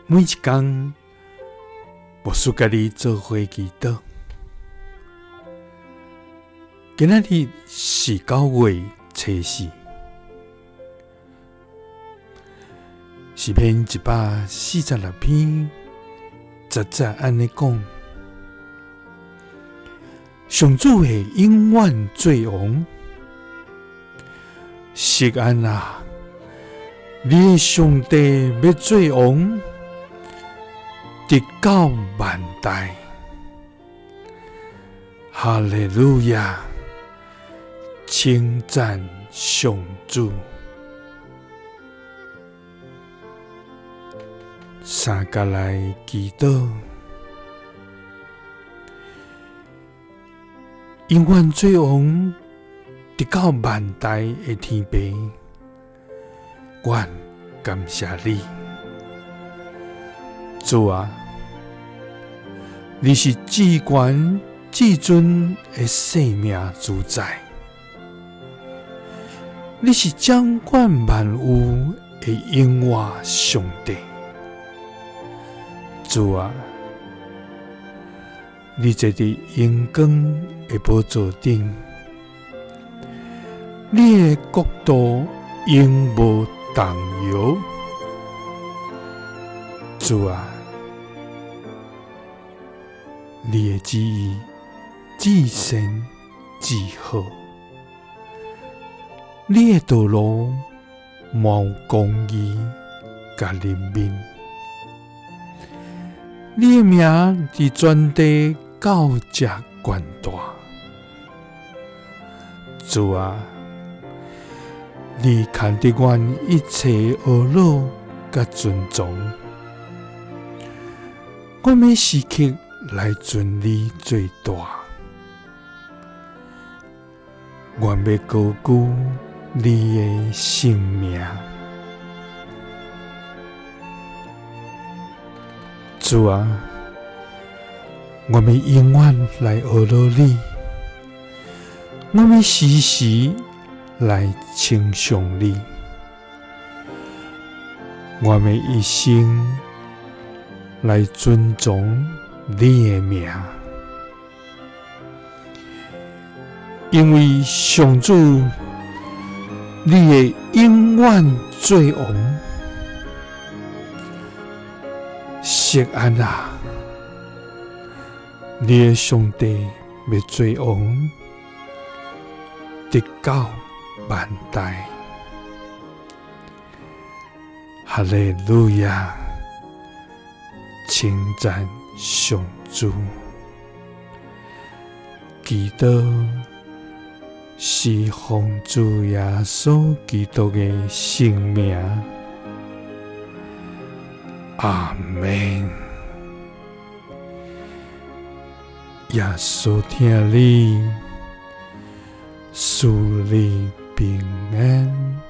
每一工，牧師佮你做伙祈禱。今仔日是9月初4，詩篇146篇10節按呢講：上主會永遠做王，錫安啊，你的上帝欲做王，直到萬代。哈利路亞，稱讚上主。三佮來祈禱，永遠做王，直到萬代的天父，阮感謝你，主啊，你是至懸至尊的生命主宰，你是掌管萬有的永活上帝，主啊，你坐佇榮光的寶座頂，你的國度永無動搖，主啊，你的旨意至善至好，你的道路滿有公義佮憐憫，你的名佇全地到遮懸大，主啊，你牽著阮一切懊惱佮尊崇，阮欲時刻來尊你做大，阮欲高舉你的聖名。主啊，阮欲永遠來呵咾你，阮欲時時來稱頌你，阮欲一生來尊崇你的名，因為上主，你會永遠做王，錫安啊，你的上帝欲做王，直到萬代。哈利路亞，稱讚上主，祈禱是奉主耶穌基督的聖名，阿們。耶穌疼你，賜你平安。